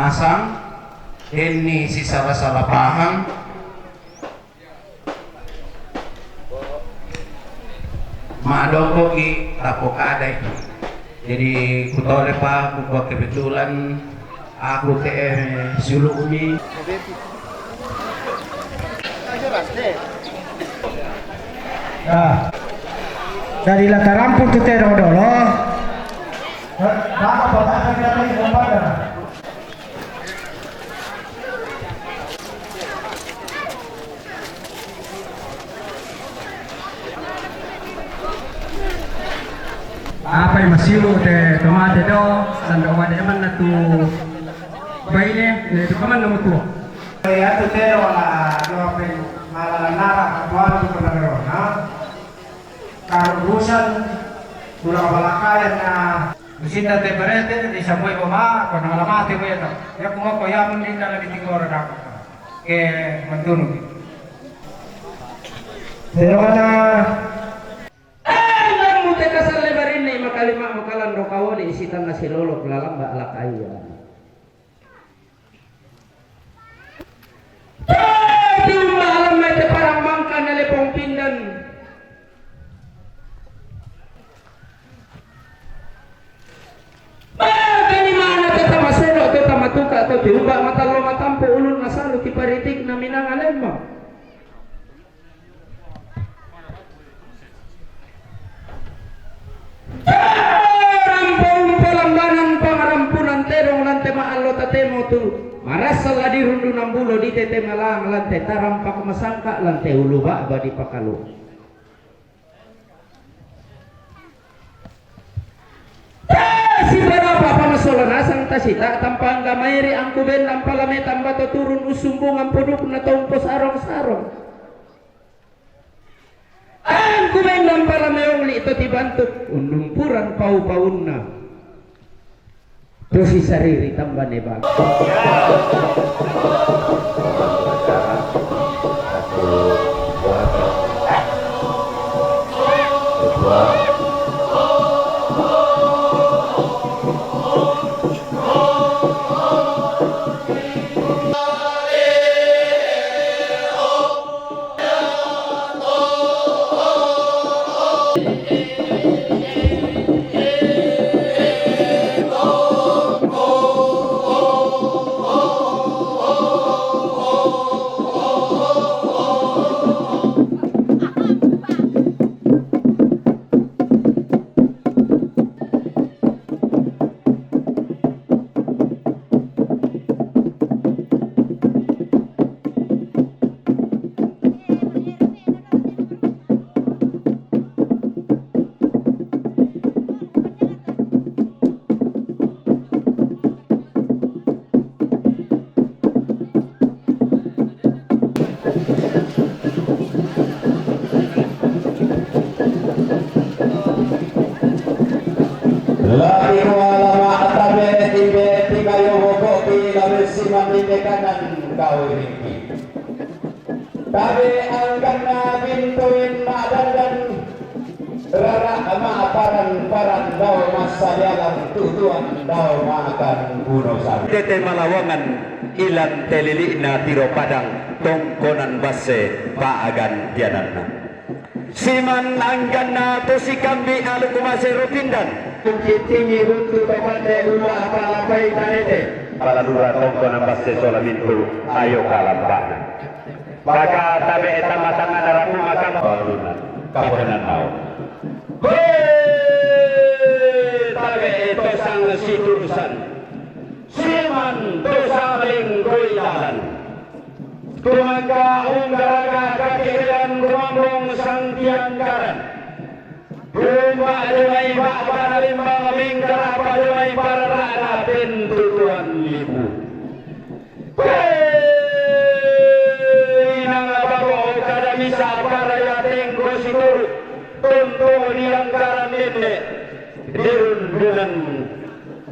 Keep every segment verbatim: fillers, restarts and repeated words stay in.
Asang, denni sisala-sala paham, madongkoki tapokadai. Jadi kutole pa, kukua kebetulan aku te, eh, siulu'mi. Nah, jadi la tarampung tu tero dolo. Bapa, bapa, kita lagi. Apai masiu te tomate do, sando wade manna tu baine, ne tu kaman namu tuo. Iya tu tero la dua pe mala nara katuan tu pernah na. Karusan, tulang balakayan na. Musinna te berete, di samui oma, kona la mate weta. Ya kumoko ya mending dalam di tinggal dapat. Ke mentunu. Tero na. Eh, namu te kasalle barinni makalima mukalan ro kawode isi tanna silolo lalamba alak ayu ya. Tiumba alam mai te parang mangka na lepong pindan. Bagani mana te tama seno, te tama tuka, te tiumba matallo matampu ulun nasalu ti paritik na minang alemma. Rampa umpa lambanan pangarampunan terong lante maallo tatemo tu marasa la dirundunan bulo di tete malang lante tarampak masangka lante ulu ba'ba di pakalu. Tasibarapa pamasola nasang tasita tampangga mairi angku bendang palametang bato turun usumbungan pudukna tompo sarong-sarong. Angku bendang palameong li to tibantuk undumpuran pau-paunna. Tosi sariri tambane bang. Lagi mualama atabe tibe tiga yo boko ti labe siman di kanan kau ini. Tabe angkanna bintoen ma'dandan rara ma'paran-paran dao massadialang tutuan dao makan buno sapi. Tete Malawangan ilan telili'na tiro padang tongkonan basse pa'gantiananna. Siman angganna to sikambi alu kumase ro pindan. Kuncittingi runtu to pande ula palapai tanete. Palalura tongkonan basse sola mintu ayo kalambana. Maka tabe tama tangana ramu maka baluna kaponan nau. Hei, tabe to sang siturusan. Siman to saling goilalan. Tumangka unggaraga kakerean rumambong sang tiangkaran. Dumba jomai ba'bana limbang mingkara pajomai parara'na pentutuan lipu. Hei, inang babo kada misa paraya tenggo situru, tonto diangkaran nenne, dirundunan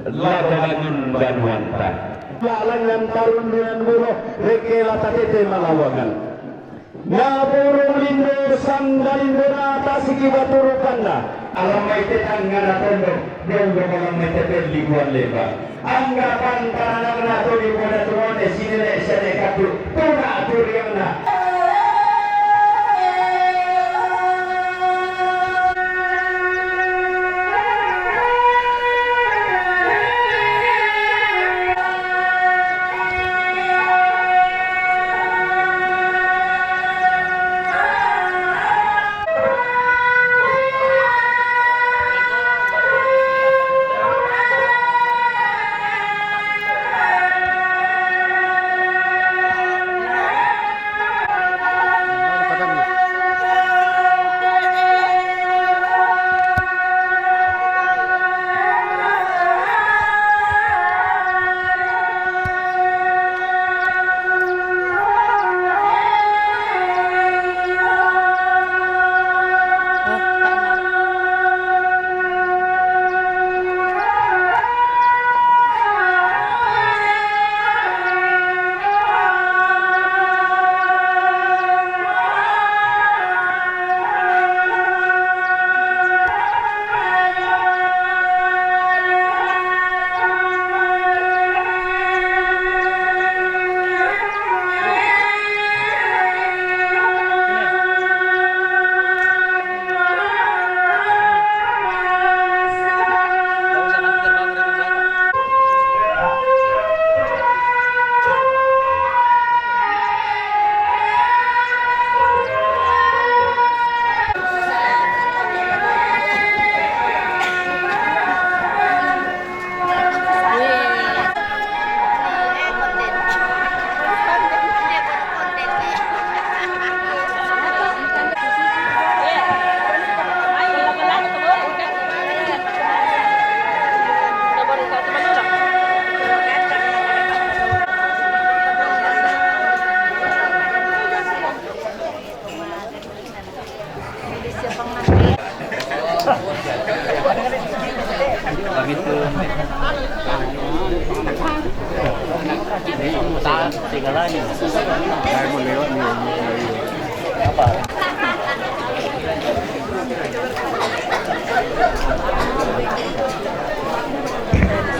lato bangun banuanta. Lalangan tarundunan buno, reke lata tete Malawangan. Napurung lindo sanda lindona tasiki baturukanna. Alam mai te tangngana tondok, donggo alam mai te pellikuan leba. Anggapan taranakna to di poda tuone sinele sede katu, tuna turiangna.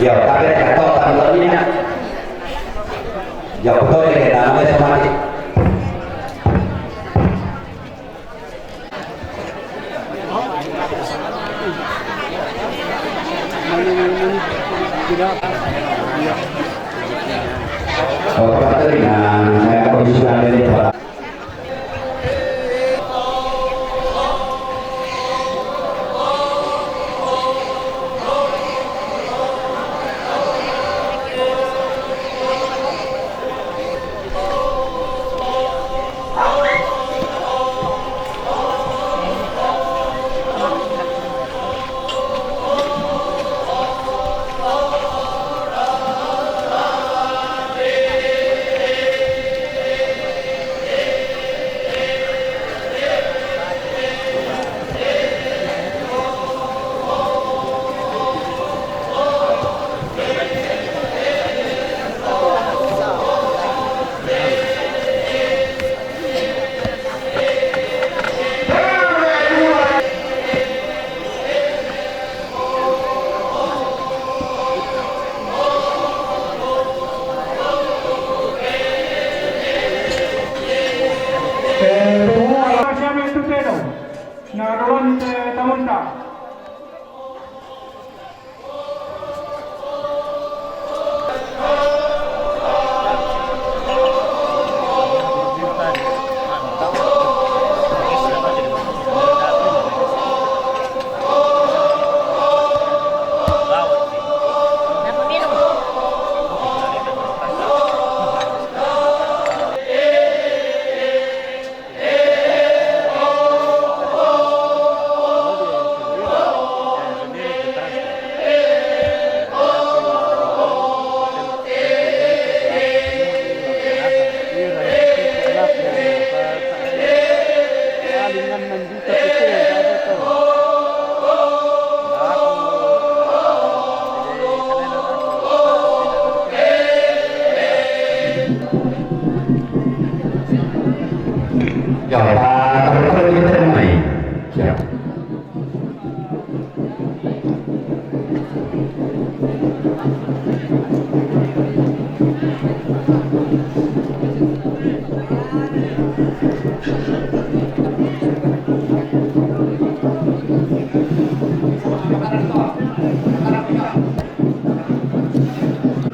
Yo, kaget kato, kaget ini nak. Yo, betul ya, kita namanya sama. Bapak Katerina, saya kondisikan ini, Pak. Eh, pemua siapa itu teno? Nah, duluan, eh, tamunta.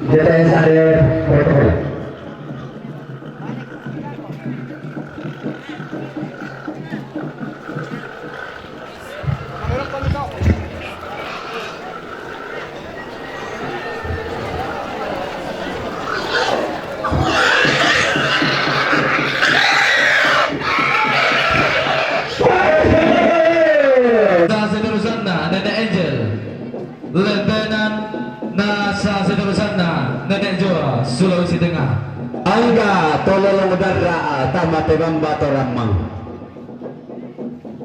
Detail saya protokol. Sa seterusnya, Nenek Angel. Letenan, na sa seterusnya, Nenek Joa, Sulawesi Tengah. Angga tololong darra tama te bamba torammang.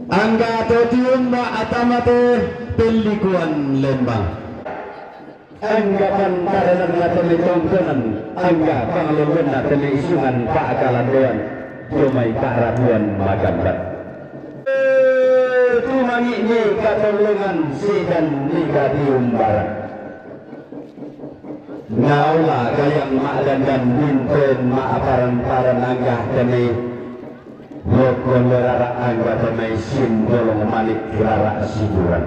Angga to tiumba atama te pellikuan lembang. Angga pantarananna te mai tongkonan, angga pangaloloanna te mai isungan pa'kalandoan, dio mai pa'rabuan magambar. Tumangi'ni katollongan sidan ni katiumbaran. Naola gayang ma'dandan bintoen ma'paran-paran angga te mai Lokkon le rara angga te mai simbolong manik rara siburan.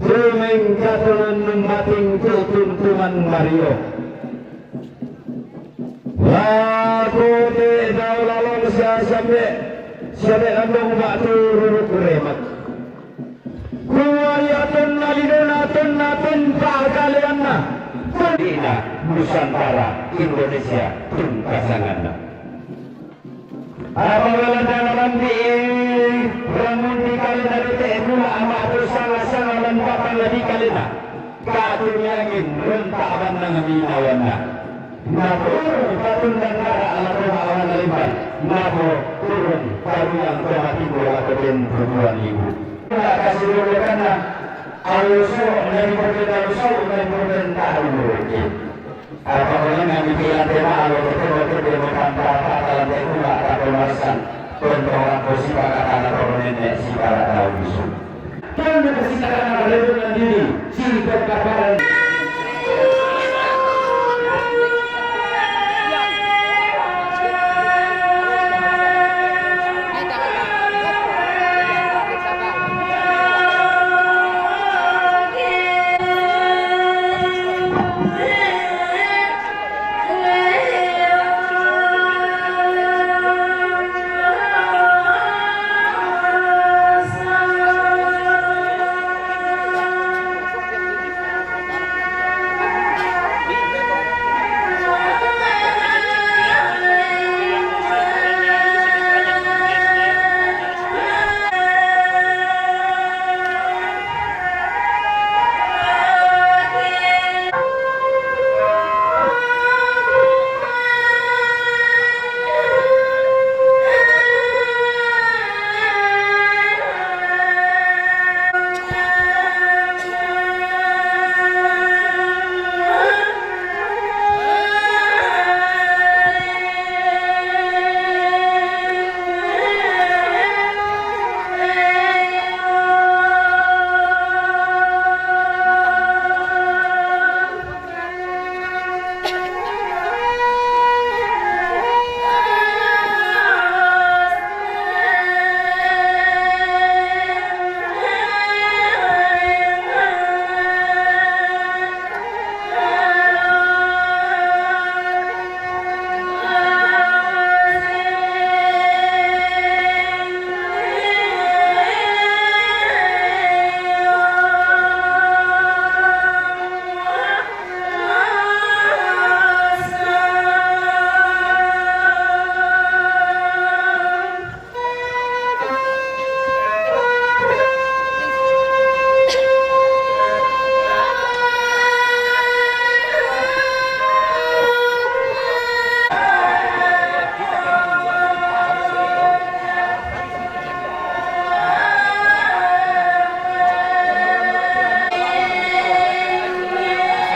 Tumeng katonan mating tu tuntuman mario. Lako te dao lalong sia sambe, sambe landong batu ruruk remak. Kuwari atonna lidona tonna tumpa kaleanna. Tondina Nusantara Indonesia tungkasanganna. Apabila dalam di ramun di kalenda rete mula amat tu sanga-sanga lan patang di kalenda. Katu angin rentak banang minawanna. Napo katun dan kara ala tu hawan limban. Napo turun karuyang kematin bola keben tujuan ibu. Kasih dulu karena alusu dari perbedaan usul dan perbedaan tahu. Apa orang yang dibilang tema Allah itu betul dia bukan apa dalam teknologi atau pembahasan. Contoh orang posisi kata anak orang nenek si para tahu isu. Dan berkesilakan apa dengan diri si berkaparan.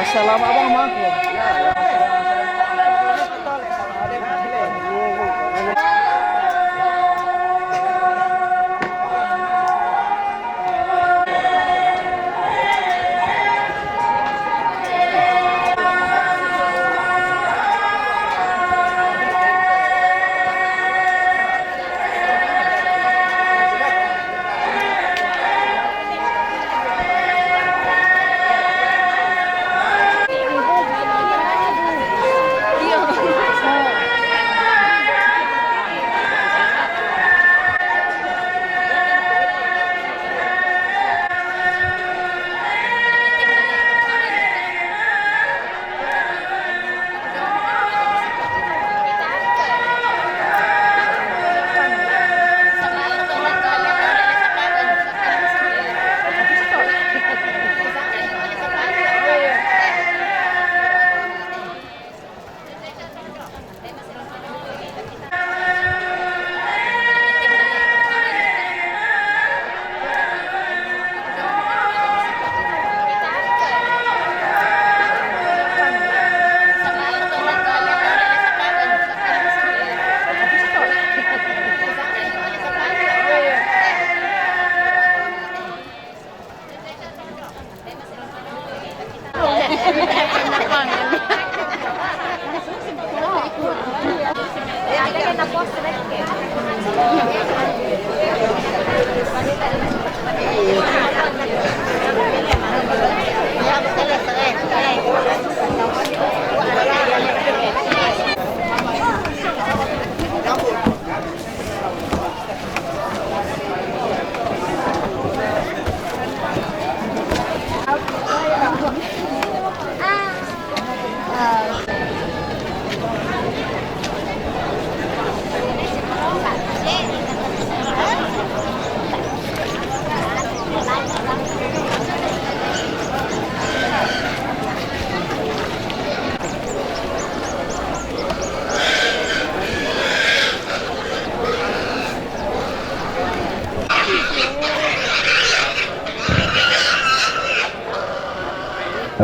Assalamu abang mah.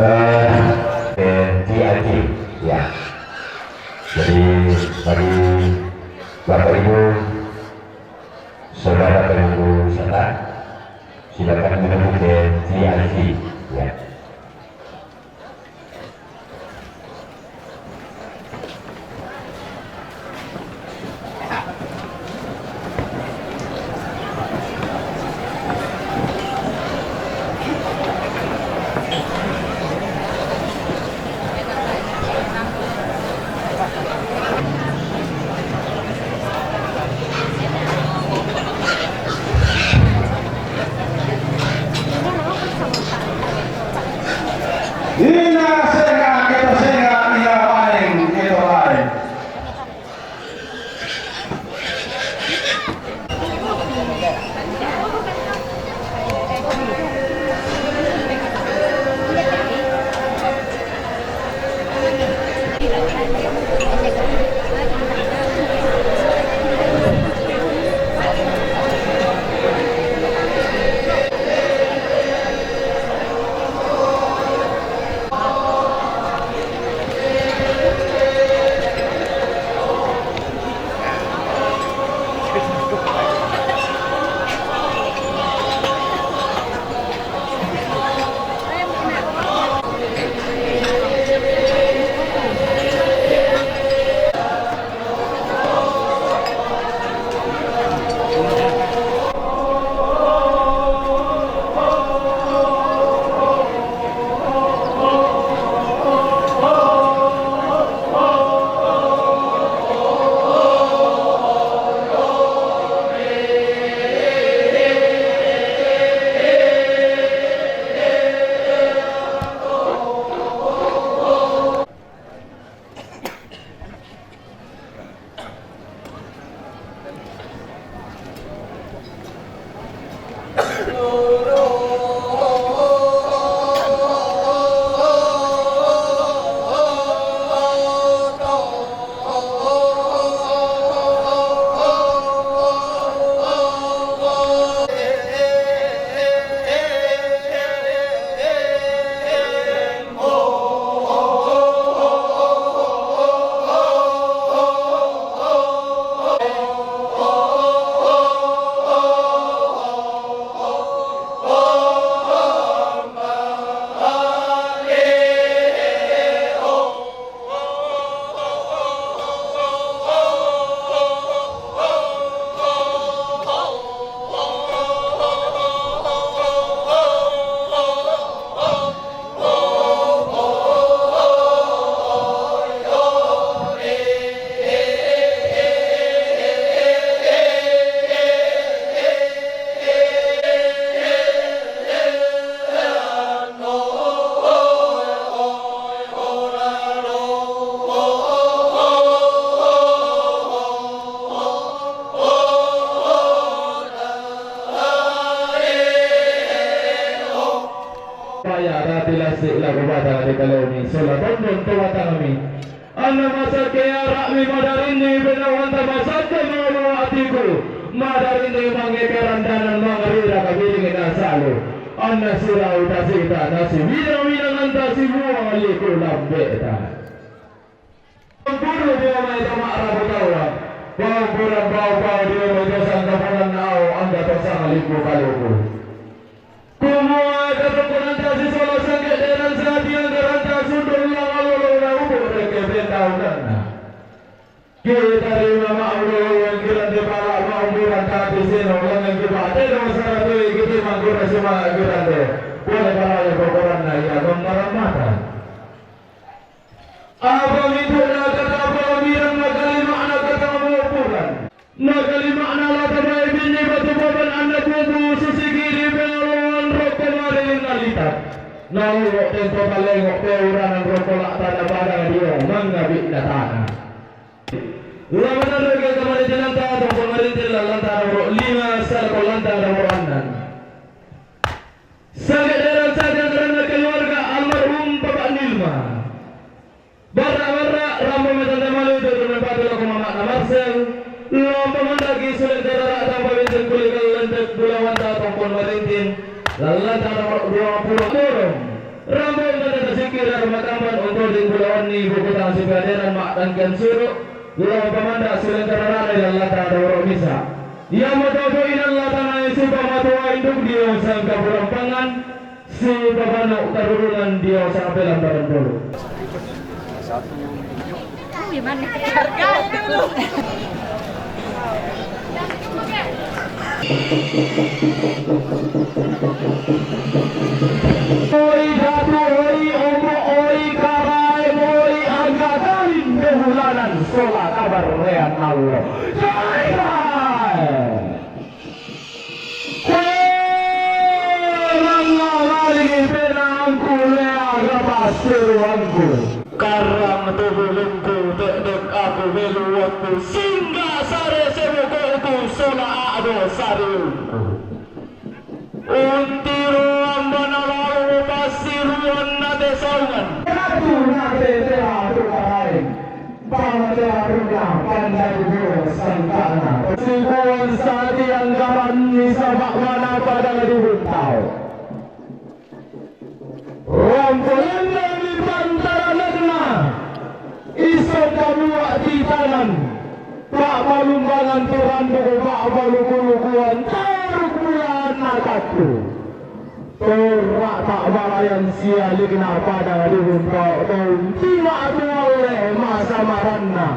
Eh, eh, T I T, ya. Jadi, bagi Bapak Ibu, Saudara penunggu serta, silakan menuju ke V I P, ya. Ina sengga, kita sengga, ina paling, kita paling. Paya dati lasik lagu batang di kalomi, sola tondon tu batang mi. Anna masakea ra'mi madarinni benawanta masakka mangolo atiku, madarinni mangngeka randanan mangarira kabilingi nasalu. Anna sirau tasita nasiwinang-winanganta sibuang liku lambeta. Pampuru dio mai to ma'rapu taua, pampurang pau-pau dio mai to sangkaponanna au angga to sangaliku kaluku. Kumua katongkonanta sisola sangge'de'na satiang garanta sundul langalolo naubu rekke pendaunanna. Kitarima ma'ulo yang kirante pala ma'umburan tati seno langan kiba teno saratoi kiti manggura Sumala' girande, pole balayo kokoranna ia mammaramata. Apa mintu'na kata palamirang na kalima'na kata maupuran. Na kalima'na la tabae binni batu papan anna bubu susi giri pengalloan rokko mari linnalita. Na lolo' tempo talengo' peuranan rokko la'tana padang dio mangngabi'na tana. La matarruki kamarintinanta tongkol marintin lallanta nomoro' lima, sare kollanta nomoro' annan. Sage'deran saja karena keluarga almarhum Bapak Nilma. Barra'-barra' rampo metanta malu itu dengan patu lako mama'na Marsel. Lompo mandaki sulen tarara tanpa bintin kuli kallentek bulawanta tongkol marintin. Lallanta nomoro' dua puluh turun. Rampo metanta sikira rumah tampan untuk di bulawanni buku tang sipaderan ma'dangkan suru'. Lompo manda sulen tarara lallanta nomoro' misa. Iamoto tu inang latanae sipamatoa induk dio sangkapurampangan, sipapanu' karurungan dio sangpelambaran polo. Oi datu, oi ombo, oi karaeng, oi anggatalin debulanan sola kabarrean allo. Jai-jai! Kuerangnga malingi penaangku, leaga passeruangku. Karrang tu bulungku, te'dek aku melu waktu, singga sare sebuko'ku sola a'do sariungku. Untiro ambana lalo passiruanna te saungan. Ratu nate teha tu karaeng. Pamatearunna pandai dio sangka'na. Sibuan satiang gamanni saba' mana padang dihuntau. Rompo lennemi pantaranenna. Iso kamua titanan. Pa'malumbangan tu randu, pa'maluku-lukuan, taruk bulaanna takku. Torra' ta'balayan sialikna padang dihuntau, tonti ma'tualle masamaranna,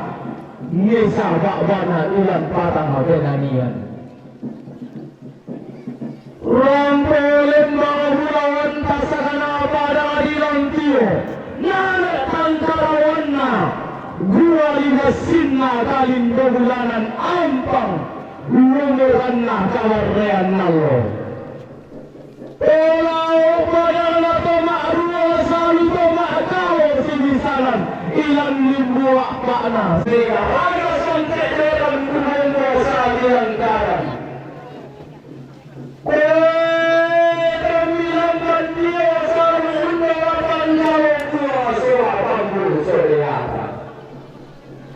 misa ba'bana ilan patang benanian. Rampo lembang bulawan tasakana padang dilantio, nane' tangkarawanna, gua limassinna kalin debulanan ampang, lumuranna kawarrean allo. Tolao padangna to ma'ruo salu to ma'kao sibisanan, ilan limbu a'pa'na. Sigaraga sangke'deran kumombo saliang kadang. Koe temmilamban dio salu unne lapan jalo tua sola pambu soleata.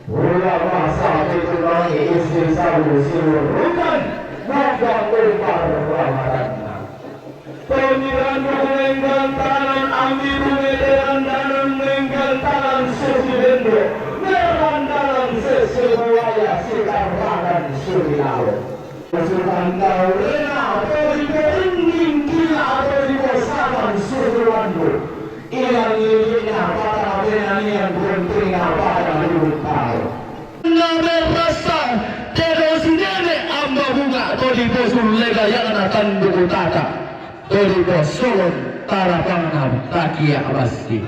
Ulama sapi tumangi istri sabu siwurrukan, bukan umpar ramadanna. Pemirandu menggantanan ambiru meteran danang menggantanan susi bendo, merandanan sesuaya sikarrakan susi laut. Pasukan tau rena, tori perinding kila, tori posakan susu andu. Ilang lili'na patang benanian buntingna patang ribu taun. Namerrassa tedo sinene amba bunga to diposulle gayana tandu utaka to diposolon tarapangna takia basti.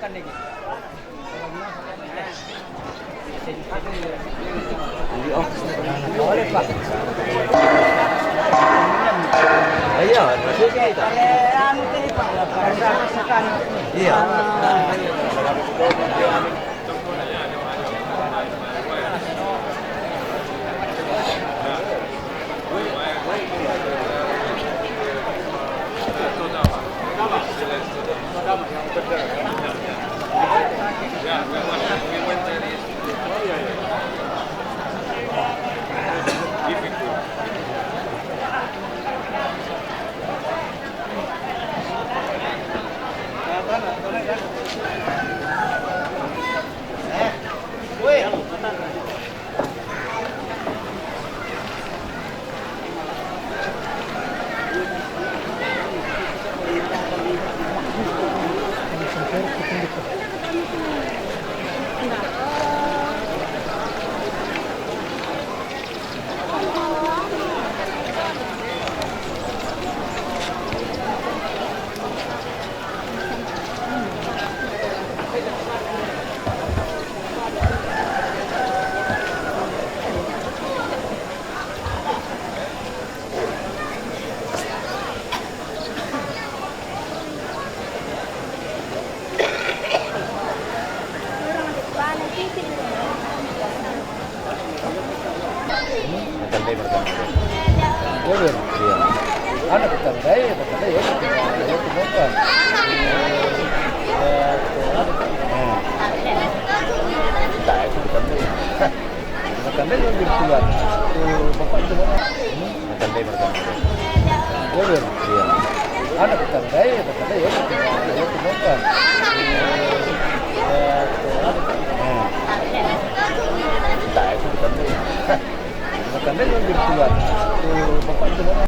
Iya, iya. Matandai pertama. Iya. Anak matandai, matandai ya, matandai ya, matandai. Hmm. Tak, itu matandai. Matandai yang virtual. Tuh, bapak itu mana? Hmm. Matandai pertama. Iya. Anak matandai, matandai ya, matandai ya, matandai. Hmm. Tak, itu matandai. Matandai yang virtual. Tuh, bapak itu mana?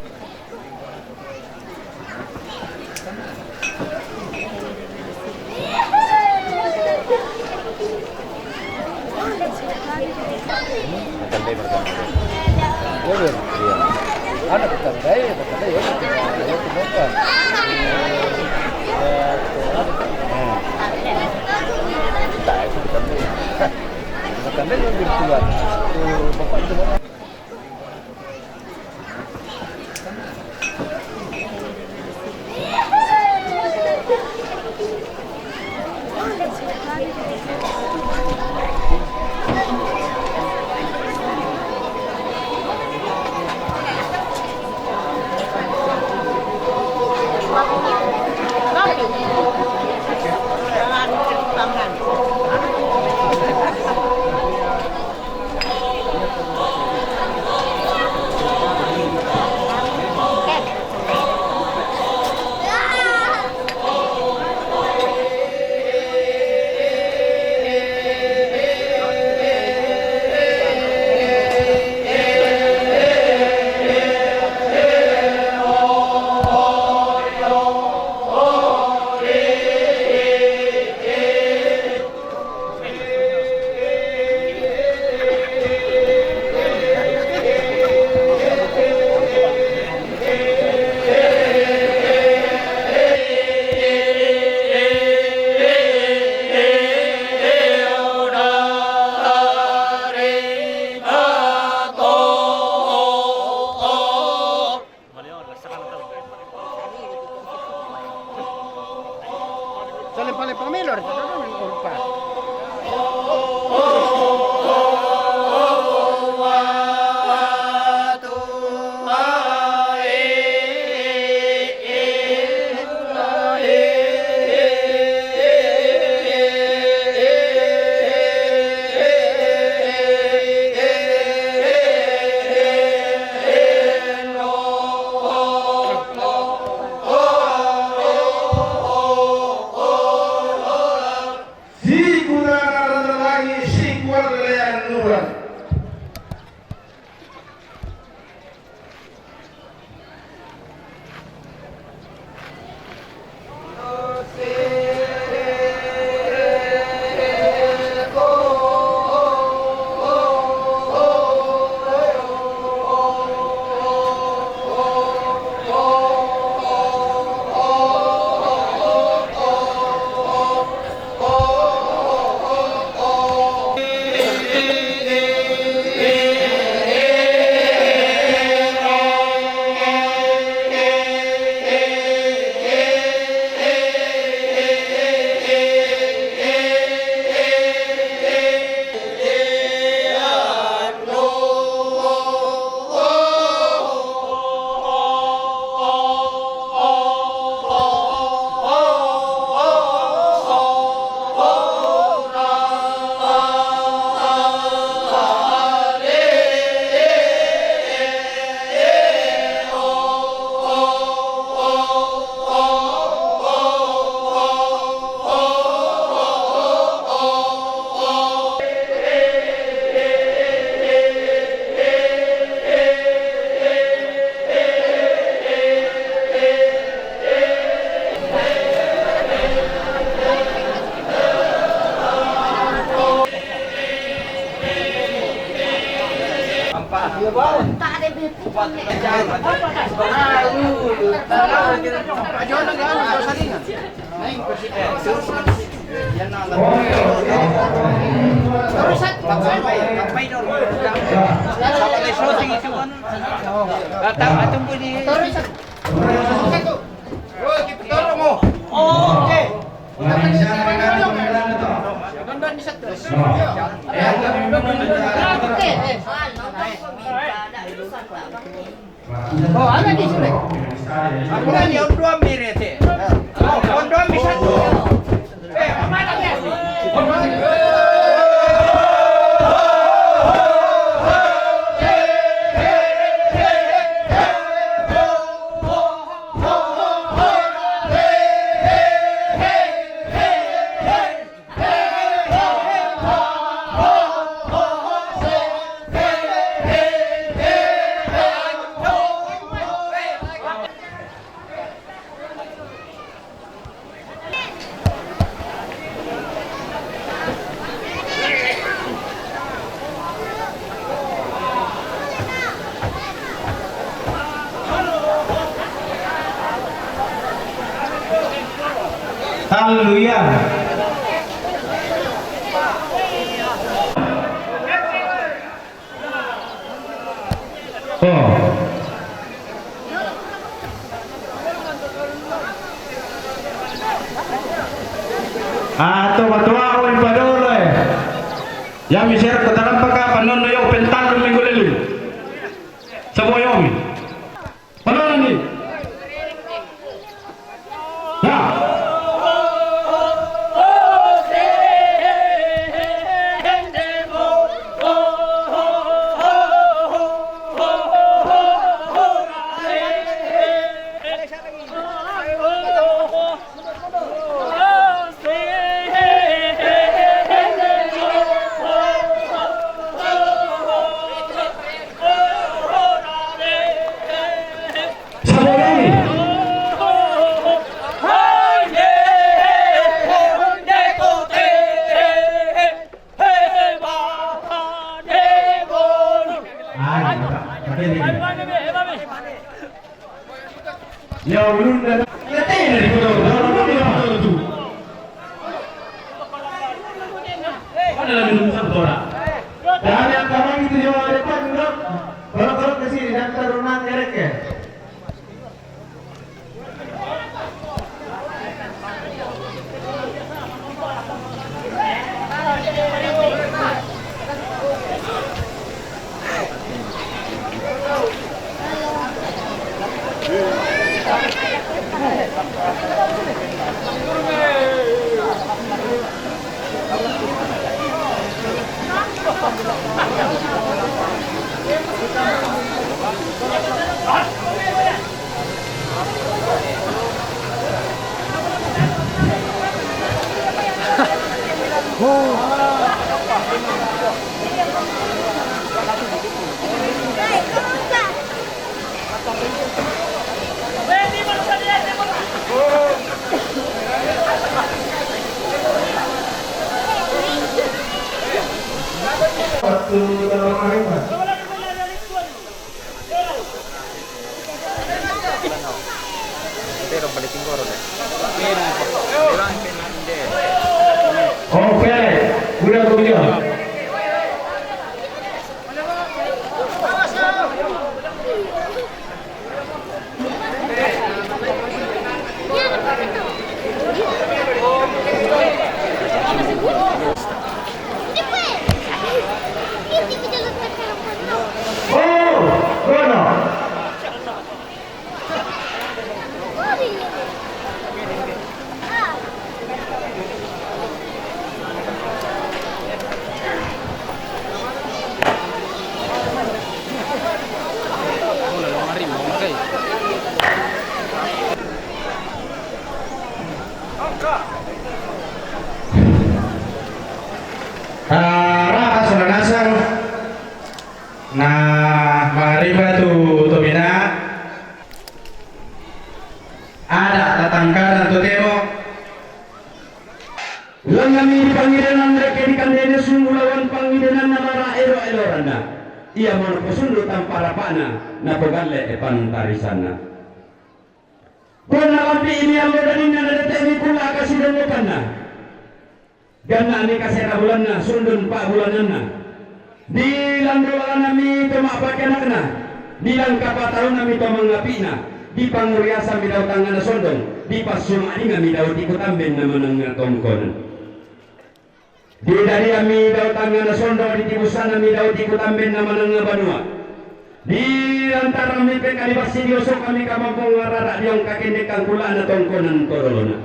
Matandai pertama. Iya. Anak matandai, matandai ya, matandai ya, matandai. Hmm. Tak, itu matandai. Matandai yang virtual. Tuh, bapak itu mana? Sale pale pamelo, ora. Oh, ada di sini. Aku nani on dua miri te. On dua miri satu. Haleluya. Oh. Ato matua o impadolo e. Yami sera katalampa ka panonno yo pentallu minggu lelu. Saboyomi. Panonno ni. Ya. Ya, ulun dah. Ya, teh, dari foto. Dari foto tu. Mana dah minum satu orang? Dari yang kawan itu jauh ada pun, bro. Kalau, kalau ke sini, daftar rumah kerek ya. Oke, udah begitu. Oh, bueno. Ah, raka so nanasang. Na mariba tu tobina. Ada tatangkaran tu temo. Langa mi di pangidenan reke di kandene sumbu lawan pangidenan na mara elo-eloranna. Ia mano posundu tampa rapana. napogalle' e pantarisanna. Ponna lambi'imi allo dadinna nadete' mi kulla' kasidollokanna. Ganna' mi kasera bulanna, sundun pa'bulananna. Dilandolalanami to ma'pakianakna, dilangkapataunami to mangapi'na, dipanguriasammi dao tangngana sondong, dipassuma'dingami dao tikutambenna manangnga tongkonan. Didadiammi dao tangngana sondong, ditibussanami dao tikutambenna manangnga banua. Dilantarammi pekka dipassidiosokammi kamampong arara diongkakennekkang kulla'na tongkonan todolona.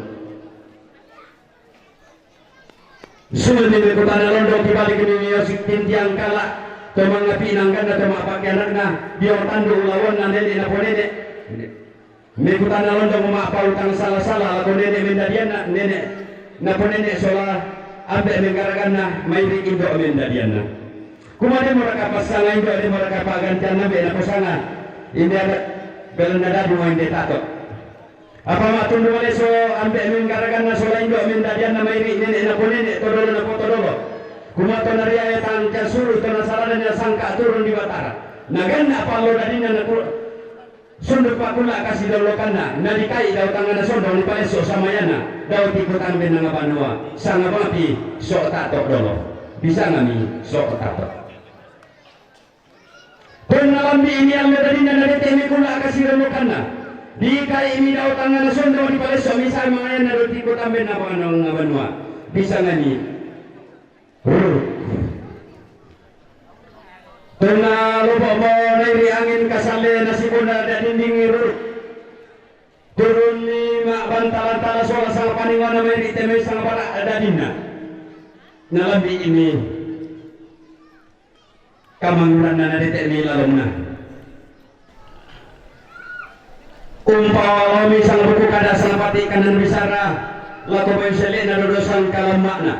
Sumuni mekutana londong kibalikmi miosi' tintiang kala' to mangapi'na angganna to ma'pakianakna, dio tandu' ulawanna nene' naponene'. Mekutana londong ma'pautang sala-sala lako nene' mendadianna, nene' naponene' sola ambe' menggaraganna mairi' indo' mendadianna. Kuma demoraka passanga indo', demoraka pa'gantianna ambe' naposanga, inde ada' belanna dadu mainde tato'. Apa ma'tundu maleso ambe' menggaraganna sola indo' mendadianna mairi' nene' naponene' todolo napotodolo. Kuma tona riae tangkasuru' tona saladena sangka' turun di Batara. Naganna' pallo dadinna naku-, sundu pakulla' kasidollokanna, nadika'i dao tangngana sondong dipalesso' samayanna, dao tikutambenna ngabanua, sanga mapi so' tato' dolo. Bisangami so' tato'. Ponna lambi'imi allo dadinna nadete' mi kulla' kasidollokanna. Dika'i'mi dao tangngana sondong dipalesso' mi samayanna dao tikutambenna banua ngabanua. Bisangami ruruk. Tonna lobo' mo nairi' angin kasalle nasibona dadindingngi ruruk. Turunmi ma'bantala-tala sola sanga paningona mairi' te mai sanga bara' dadinna. Nalambi'imi kamanguranna nadete' mi lalonna. Umpama laomi sanga buku kada sanga pati kanan bisara lako mai selle'na dodo sangkalamma'na.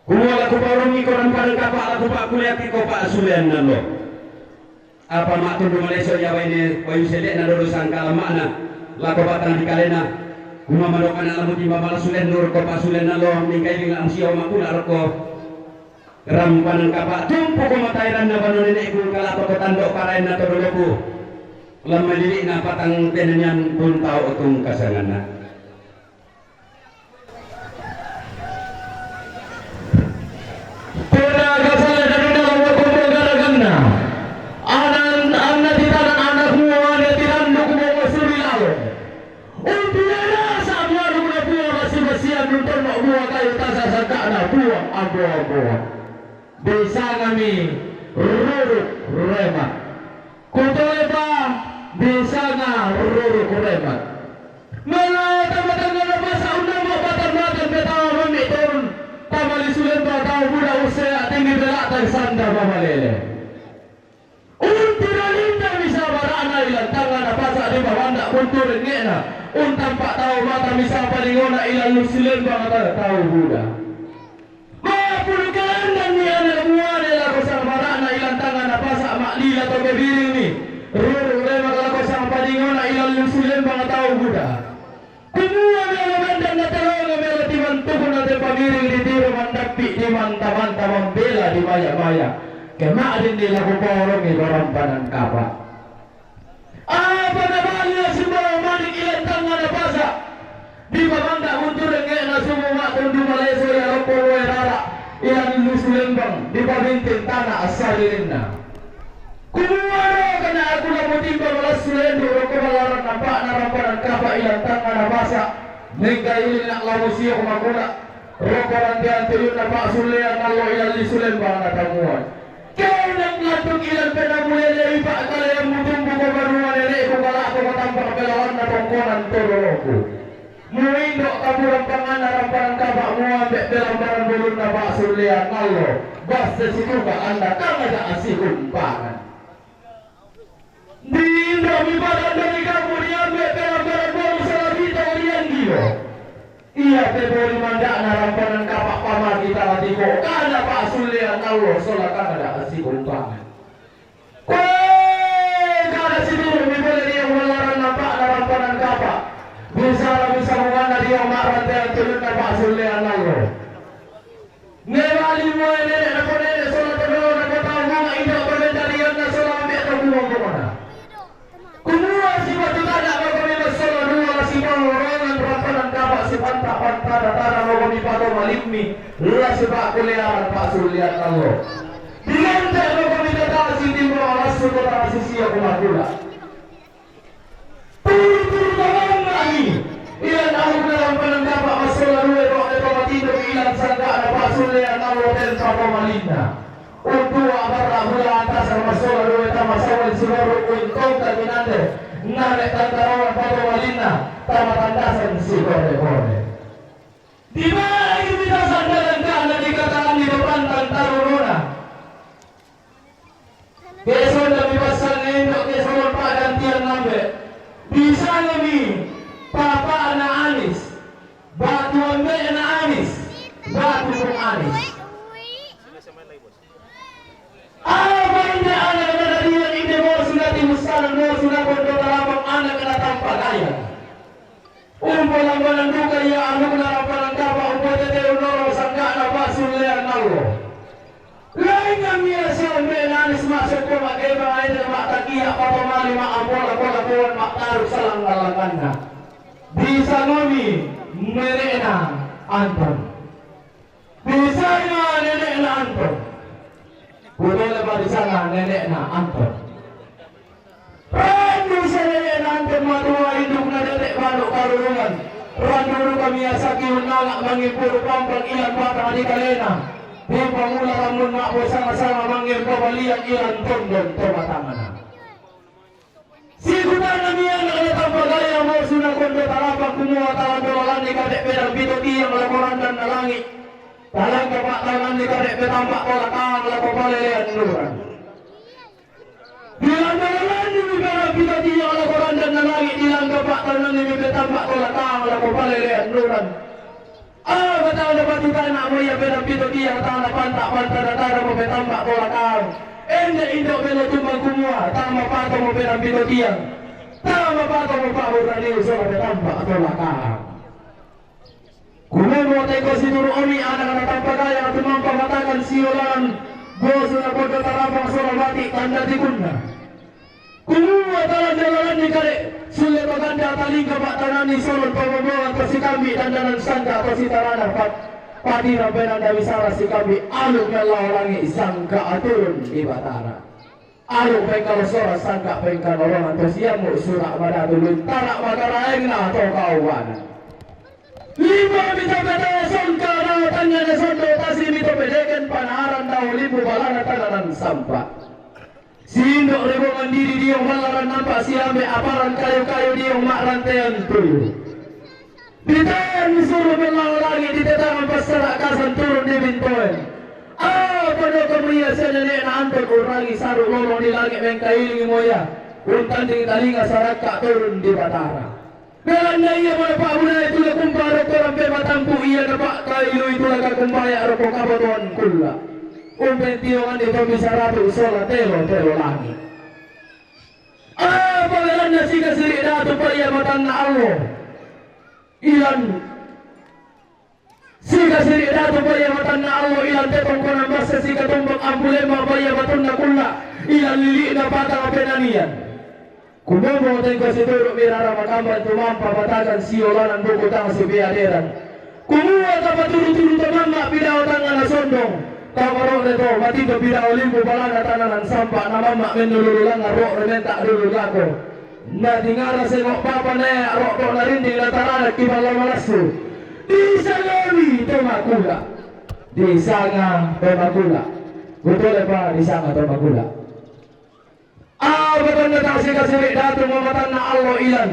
Kumua la kupaurungi ko rampanan kapa' la kupa'kulleakki ko pa'sullean allo. Apa ma'tundu maleso ia baine bayu selle'na dodo sangkalamma'na lako batang dikalena. Kumua madokana' la mutimba mala sullennu rokko pa'sullean allo, mingka iling la musiawa makula' rokko rampanan kapa', tumpuko matairanna banua nene'ku, kala'pako tando' paraenna to doloku, la malili'na patang penanian buntao tungkasanganna. Tena kasalle dadinna lao kombong garaganna. Anan, anna titanan anakmu, anna tirandu kumong suri lalo. Untu' nasa muarukna Puang basi-basian, untorno' mua kayu tasa sadda'na Puang ambo-amboa. Disangami ruruk remak. Kutolepa disanga ruruk remak. Mela tama tangngana pasa' unnamo' batan-batan petawa mammi' turun tama lisu lembang tau buda ussea' tinggi bela'ta sanda mamalele. Untu' dalinna misa bara'na ilan tangngana pasa' dipamanda' buntu rengnge'na, untampa' tau mata misa palingona ilan lisu lembang tau buda. Ma'pulu' kalandanni ana' muane lako sanga bara'na ilan tangngana pasa' ma'lila to kebiringmi. Ruru' remak lako sanga padingona ilan lusu lembang tau buda. Kumua melo mandanna telongo melo timantuhuna te pamiring ditiro mandappi' dimanta-manta mambela dimaya-maya. Kema'dinni lako porongi barampanan kapa'. Apa nabali' simbolo manik ilan tangngana pasa'. Dipamanda' buntu rengnge'na sumu ma'tundu maleso ia loppo loe rara', ia lusu lembang, dipabinting tana' assaririnna. Kumua do kana' aku la mutimba malassu lendu' rokko balaran nampa'na rampanan kapa' ilan tangngana pasa', mingka ilinna' la musio' makula', rokko rantean tuyunna pa'sullean allo ilan lisu lembang natamuan. Kenneng lantu' ilan penammu lele'i pa'kaleammu tumbuko banua nene'ku kala'ko ko tampa' belawanna tongkonan to doloku. Muindo' kaburang panganna rampanan kapa' muambe' belambaran bulunna pa'sullean allo, basse situka anna tangaja' assikumpangan. Diindo' mipadandani kamu diambe' belambaran bolu salabito dianggilo. Ia te boli manda'na rampanan kapa' pamaki talatiko, kana pa'sullean allo sola kana da' assikumpangan. Koe kana situru' mibole dio mallaran nampa'na rampanan kapa', bisara bisa mumanna dio ma'rantean tuyunna pa'sullean allo. Mebali moe nene' naponene' sola todolo napotau manga indo' pamendarianna sola Tara rogo mi patomalimmi, la sipa'kullearan pa'sullean allo. Dinente rogo mi tatasi timbo malassu to tara sisia kumakula. Turu-turu tawanna'mi, ilan alukna rampanan kapa' massola due ro'de to matindo ilan sangga'na pa'sullean allo ten patomalinna. Untua' barra' bulaan tasang massola due tama sawal siborru untongka kinande, nane' tangkarawan patomalinna tama tandasan sikore-kore. Dima'iki mi tasang dalangkana dikataanni to pantang tarunona. Ke sonda mi passanna indo' ke solon pa'gantian ambe'. Bisangami papa'na Anis, batu ambe'na Anis, batu Anis. Apa inde ana' nadadian inde bosu natimussanan bosu nakondo talapang ana' natampagayang. Umpolambanan duka ia alukna rampanan kapa' umpotete unorong sangga'na pa'sullean allo. Laingami ia siombe' Anis ma'sokko ma'keba aina ma'takia' patomali ma'ambola-bola koan ma'taru' salang-lalanganna. Bisangami nene'na Anton. Bisanga nene'na Anton. Kutole pa bisanga nene'na Anton. Randu sia nene'na Anton matua indukna dete' banu' karurungan. Randu duka miasaki unnanga' mangimpuru pampang ilan batang dikalena. Timpang ula rammun ma'bosanga-sanga mangngempabalian ilan tondon to batangna. Sikutanami ana' natampagayang bosu nakondo talapang kumua, talandolananni kade' pedang pito tiang lako randanna langi', talangkapa' taunanni kade' petamba' tolakang lako palelean nuran. Dilandolanannimi pedang pito tiang lako randanna langi', dilangkapa' taunannimi petamba' tolakang lako palelean nuran. Apa tau napatutana' mo ia pedang pito tiang, tau napanta'-panta' na tau napetamba' tolakang. Ende' indo' melo tumbang kumua, tau mapatomo pedang pito tiang, tau mapatomo pa'buraniu sola petamba' tolakang. Kumemo teko situru' omi ana' natampagayang tumampa matakan siolanan bosu nakondo tarapang sola bati' tanda tikunna. Kumua talandolananni kade' sulle to ganda talingka pa'tananni solon pamommoan to sikambi' dandanan sangka' to sitarana pat-, patira penanda bisara sikambi' alu' mellao langi' sangka' aturun di Batara. Alu' pengkalo sora sangka' pengkanorongan to siammu' sura' madatu luntara' makaraengna to kaubanan. Limbo mito pete songka dao tangnga ne sondo tasi mito pedeken panaran dao limbo balana tananan sampa'. Sindo' rebongan didi diong mallaran nampa' siambe' aparan kayu-kayu diong ma'rantean tuyu. Ditean suru' mellao langi' ditetangan passara' kasan turun di bintoen. Apa do kamu ia sia nene'na Anton urrangi saru' lolong di langi' mengkailingi mo ia untanding talinga sarakka' turun di Batara. Belanna ia mo napa'bunai tu la kumpa rokko rampe matampu' ia napa'kailui tu la kakumbaya' rokko kabotoan kulla'. Umpentionganni tommi saratu' sola telo-telo langi'. Apa belanna sikasiri' datu paia matanna allo ilan Sikasiri' datu paia matanna allo ilan te tongkonan basse sikatumbang ampulemma paia matunna kulla' ilan lili'na patang penanian. Kumommo tengko situru' mirara makamban tumampa batakan siolanan buku tang sipeaderan. Kumua tapaturu-turu to mamma' pidao tangngana sondong, taparo' reto matindo pidao limbu balana tananan sampa' na mamma' mennulululangnga ro' rementa dulu lako. Na dingara sengo' papa naea' ro'to' narinding natarana' kiballa malassu. Disangami to makula'. Disanga to makula'. Kutole pa disanga to makula'. Apa tonna tau sikasiri' datu mamatanna allo ilan.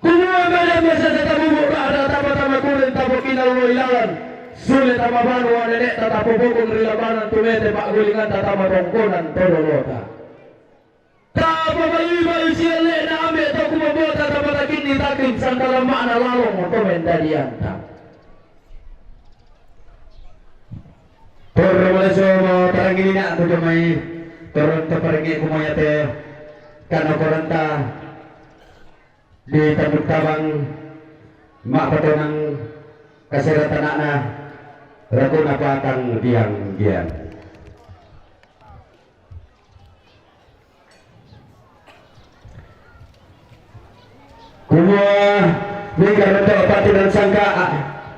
Kumua mele mese setabubu ra'da tapa tama kurin tapo kinallo ilalan. Sule tama banua nene'ta tapo bokong ri labanan tumete pa'gulinganta tama tongkonan todolota. Tapabayu-bayu sielle'na ambe' to kumabota tapatakinni takin sangkalamma'na lalong to mendadianta. Torro maleso mo tarangilina' to jomai, torro taparangi' kumoyate kanokoranta di Tanduk Tabang ma'patonang kasera tana'na rakuna patang diang-diang. Kumua mingka ronto' patu dan sangka,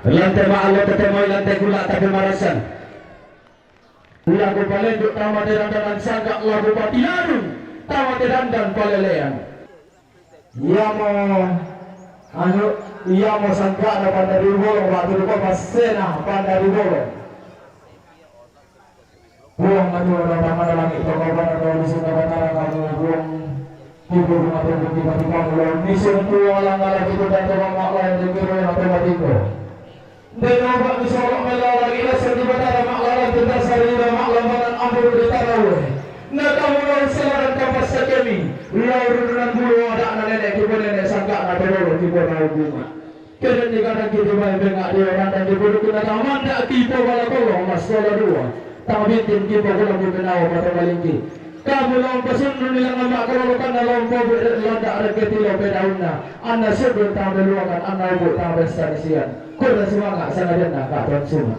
Lante ma'alo tetemai lante gula' tapemarasan. Lagu palendu' tama tedandanan sangga' lagu patilarung tama tedandan palelean. Iamo anu, iamo sangga'na Pandari Bolong, batu duko passena Pandari Bolong. Puang Matua Dhamma Langi' Tongkol Bana Tau Lisu Tabatara Kamu Puang Tipu Rumah Tunggu Tiba Tiba Pulau Lisu Tua Langala Tipu Datu Mama Lai Tipu Rumah Tunggu Tipu. Deno Pak Bisoro Mela Lagi Lasa Tiba Tara Mak Lalan Tiba Sarira Mak Lambanan Ambur di Tarawe. Na kamu lawan salaran kapas sakemi. Lau rununan bulu ada' na nenek kibo nenek sangka na todolo kibo na hubungan. Keden ni kadang kibo bae benga' di orang dan kibo dukun na tamanda' kibo bala kolong mas sola dua. Tang bintin kibo kulang di benawa mata malingki. Kamu lawan pasunnu nilang amma' kalolokanna lawan pobu' landa' rekke tilo pedaunna. Anna suddu tang beluangan, anna ubu' tang bessanisian. Kurre sumanga' sangajanna ka tuan suma.